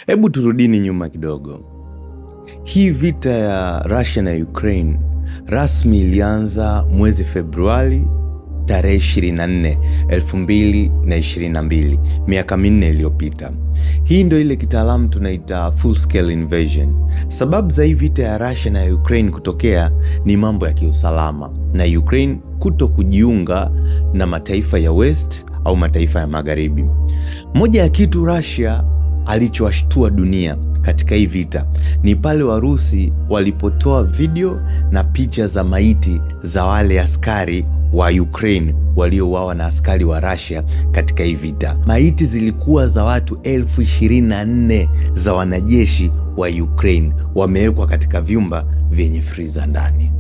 Hebu turudini nyuma kidogo. Hii vita ya Russia na Ukraine rasmi ilianza mwezi Februari tarehe 24, 2022, miaka 4 iliyopita. Hii ndio ile kitaalamu tunaita full scale invasion. Sababu za hii vita ya Russia na Ukraine kutokea ni mambo ya kiusalama na Ukraine kuto kujiunga na mataifa ya West au mataifa ya Magharibi. Moja ya kitu Russia alichowashtua dunia katika hii vita ni pale Warusi walipotoa video na picha za maiti za wale askari wa Ukraine waliouawa na askari wa Russia katika hii vita. Maiti zilikuwa za watu 24,000 za wanajeshi wa Ukraine wamewekwa katika vyumba vyenye friza ndani.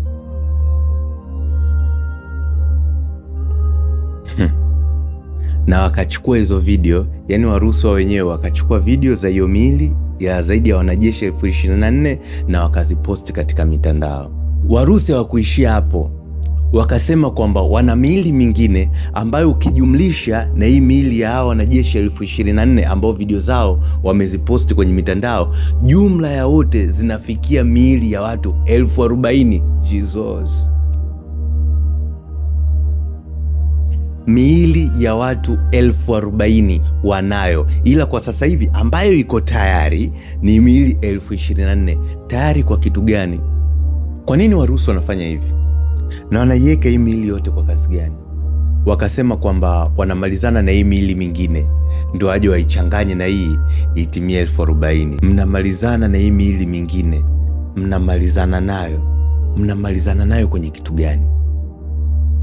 Na wakachukua hizo video, yani Warusi wa wenyewe wakachukua video za hiyo miili ya zaidi ya wanajeshi 24,000 na wakaziposti katika mitandao. Warusi hawakuishia hapo, wakasema kwamba wana miili mingine ambayo ukijumlisha na hii miili ya hawa wanajeshi 24,000 ambao video zao wameziposti kwenye mitandao, jumla ya wote zinafikia miili ya watu 40,000. Jesus. Miili ya watu 40,000 wanayo, ila kwa sasa hivi ambayo iko tayari ni miili 24,000. Tayari kwa kitu gani? Kwa nini Warusi wanafanya hivi? Na wanaiweka hii miili yote kwa kazi gani? Wakasema kwamba wanamalizana na hii miili mingine ndio aje waichanganye na hii itimie 40,000. Mnamalizana na hii miili mingine, mnamalizana nayo, mnamalizana nayo kwenye kitu gani?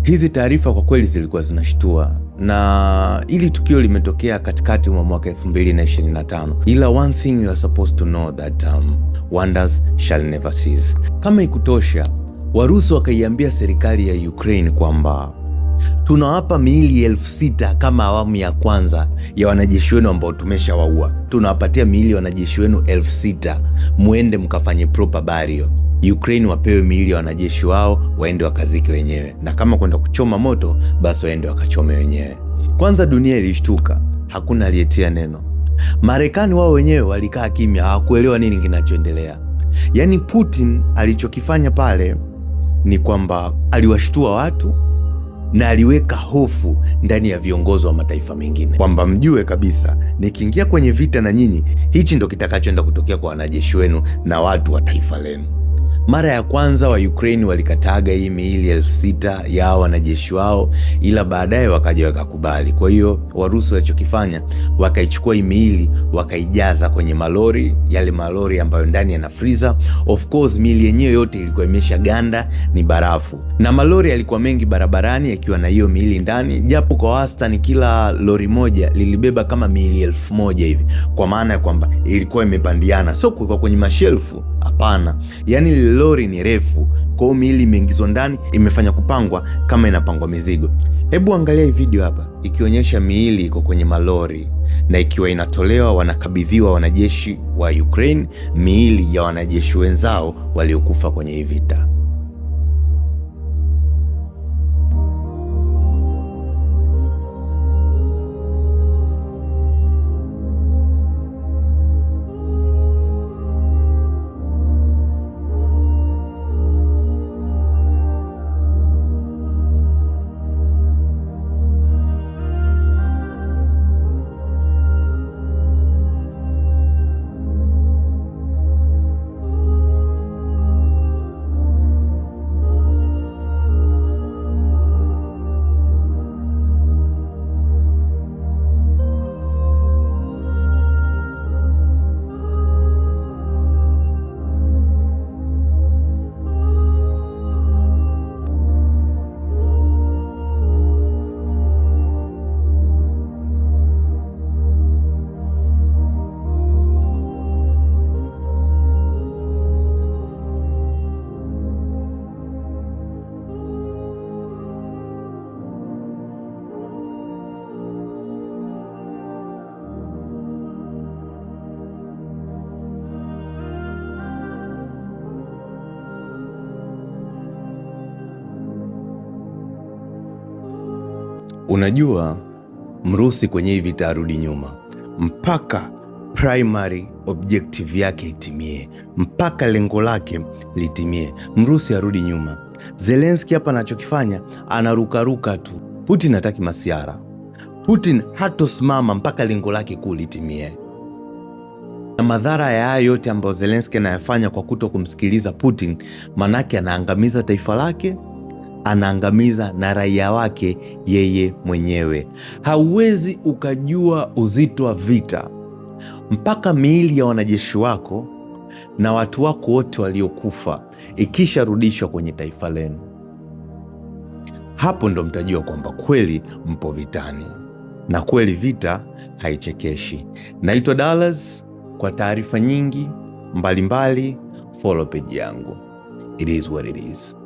Hizi taarifa kwa kweli zilikuwa zinashtua, na hili tukio limetokea katikati mwa mwaka 2025. Ila one thing you are supposed to know that wonders shall never cease. Kama ikutosha, Warusi wakaiambia serikali ya Ukraine kwamba tunawapa miili 6,000 kama awamu ya kwanza ya wanajeshi wenu ambao tumeshawaua. Tunawapatia miili ya wanajeshi wenu 6,000, muende mkafanye proper burial. Ukraine wapewe miili ya wanajeshi wao waende wakazike wenyewe, na kama kwenda kuchoma moto basi waende wakachome wenyewe. Kwanza dunia ilishtuka, hakuna aliyetia neno. Marekani wao wenyewe walikaa kimya, hawakuelewa nini kinachoendelea. Yaani Putin alichokifanya pale ni kwamba aliwashtua watu na aliweka hofu ndani ya viongozi wa mataifa mengine kwamba mjue kabisa, nikiingia kwenye vita na nyinyi, hichi ndo kitakachoenda kutokea kwa wanajeshi wenu na watu wa taifa lenu. Mara ya kwanza wa Ukraine walikataga hii miili 6,000 ya wanajeshi wao, ila baadaye wakaja wakakubali. Kwa hiyo Warusi walichokifanya, wakaichukua hii miili wakaijaza kwenye malori, yale malori ambayo ndani yana freezer. Of course miili yenyewe yote ilikuwa imesha ganda, ni barafu, na malori yalikuwa mengi barabarani yakiwa na hiyo miili ndani, japo kwa wastani kila lori moja lilibeba kama miili 1,000 hivi, kwa maana ya kwamba ilikuwa imepandiana, sio kuwekwa kwenye mashelfu, hapana. Yani lile lori ni refu, kwa hiyo miili imeingizwa ndani, imefanya kupangwa kama inapangwa mizigo. Hebu angalia hii video hapa ikionyesha miili iko kwenye malori na ikiwa inatolewa, wanakabidhiwa wanajeshi wa Ukraine miili ya wanajeshi wenzao waliokufa kwenye hii vita. Unajua, Mrusi kwenye hii vita arudi nyuma mpaka primary objective yake itimie, mpaka lengo lake litimie. Mrusi arudi nyuma. Zelensky hapa anachokifanya anarukaruka tu. Putin hataki masiara. Putin hatosimama mpaka lengo lake kuu litimie. Na madhara ya haya yote ambayo Zelensky anayafanya kwa kuto kumsikiliza Putin, manake anaangamiza taifa lake, anaangamiza na raia wake yeye mwenyewe. Hauwezi ukajua uzito wa vita mpaka miili ya wanajeshi wako na watu wako wote waliokufa ikisharudishwa kwenye taifa lenu. Hapo ndo mtajua kwamba kweli mpo vitani na kweli vita haichekeshi. Naitwa Dallas. Kwa taarifa nyingi mbalimbali, follow page yangu. It is what it is.